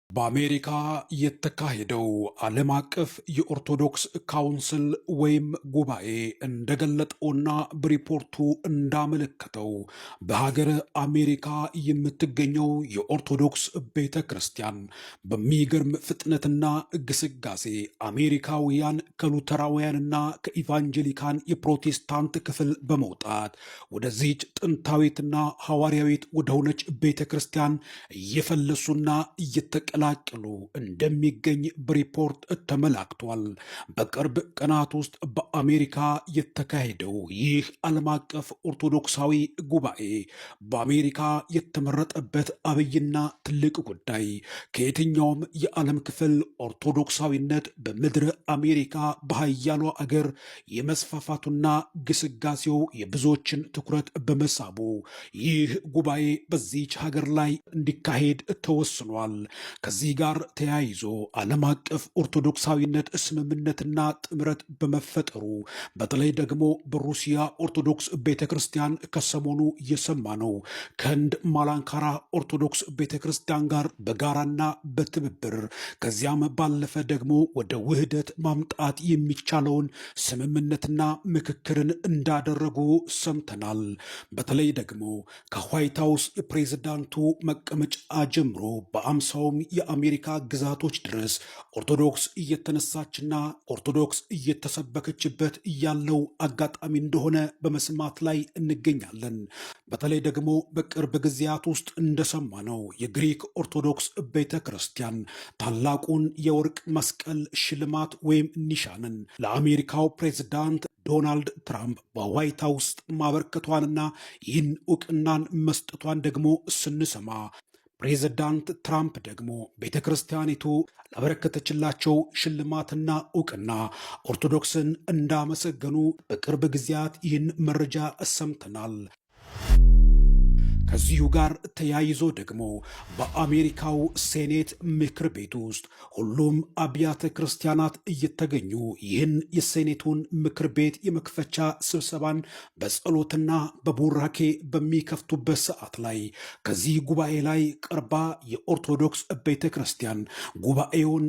በአሜሪካ የተካሄደው ዓለም አቀፍ የኦርቶዶክስ council ወይም ጉባኤ እንደገለጠውና በሪፖርቱ እንዳመለከተው፣ በሀገረ አሜሪካ የምትገኘው የኦርቶዶክስ ቤተ ክርስቲያን በሚገርም ፍጥነትና ግስጋሴ አሜሪካውያን ከሉተራውያንና ከኢቫንጀሊካን የፕሮቴስታንት ክፍል በመውጣት ወደዚች ጥንታዊትና ሐዋርያዊት ወደሆነች ቤተ ክርስቲያን እየፈለሱና እየተቀላቀሉ እንደሚገኝ በሪፖርት ተመላክቷል። በቅርብ ቀናት ውስጥ በአሜሪካ የተካሄደው ይህ ዓለም አቀፍ ኦርቶዶክሳዊ ጉባኤ በአሜሪካ የተመረጠበት አብይና ትልቅ ጉዳይ ከየትኛውም የዓለም ክፍል ኦርቶዶክሳዊነት በምድረ አሜሪካ በሀያሏ አገር የመስፋፋቱና ግስጋሴው የብዙዎችን ትኩረት በመሳቡ ይህ ጉባኤ በዚች ሀገር ላይ እንዲካሄድ ተወስኗል። ከዚህ ጋር ተያይዞ ዓለም አቀፍ ኦርቶዶክሳዊነት ስምምነትና ጥምረት በመፈጠሩ፣ በተለይ ደግሞ በሩሲያ ኦርቶዶክስ ቤተ ክርስቲያን ከሰሞኑ የሰማነው ከህንድ ማላንካራ ኦርቶዶክስ ቤተ ክርስቲያን ጋር በጋራና በትብብር፣ ከዚያም ባለፈ ደግሞ ወደ ውህደት ማምጣት የሚቻለውን ስምምነትና ምክክርን እንዳደረጉ ሰምተናል። በተለይ ደግሞ ከዋይት ሀውስ የፕሬዝዳንቱ መቀመጫ ጀምሮ በ50ውም የአሜሪካ ግዛቶች ድረስ ኦርቶዶክስ እየተነሳችና ኦርቶዶክስ እየተሰበከችበት ያለው አጋጣሚ እንደሆነ በመስማት ላይ እንገኛለን። በተለይ ደግሞ በቅርብ ጊዜያት ውስጥ እንደሰማነው የግሪክ ኦርቶዶክስ ቤተ ክርስቲያን ታላቁን የወርቅ መስቀል ሽልማት ወይም ኒሻንን ለአሜሪካው ፕሬዝዳንት ዶናልድ ትራምፕ በዋይት ሀውስ ማበርከቷንና ይህን እውቅናን መስጠቷን ደግሞ ስንሰማ፣ ፕሬዝዳንት ትራምፕ ደግሞ ቤተ ክርስቲያኒቱ ላበረከተችላቸው ሽልማትና እውቅና ኦርቶዶክስን እንዳመሰገኑ በቅርብ ጊዜያት ይህን መረጃ ሰምተናል። ከዚሁ ጋር ተያይዞ ደግሞ በአሜሪካው ሴኔት ምክር ቤት ውስጥ ሁሉም አብያተ ክርስቲያናት እየተገኙ ይህን የሴኔቱን ምክር ቤት የመክፈቻ ስብሰባን በጸሎትና በቡራኬ በሚከፍቱበት ሰዓት ላይ ከዚህ ጉባኤ ላይ ቀርባ የኦርቶዶክስ ቤተ ክርስቲያን ጉባኤውን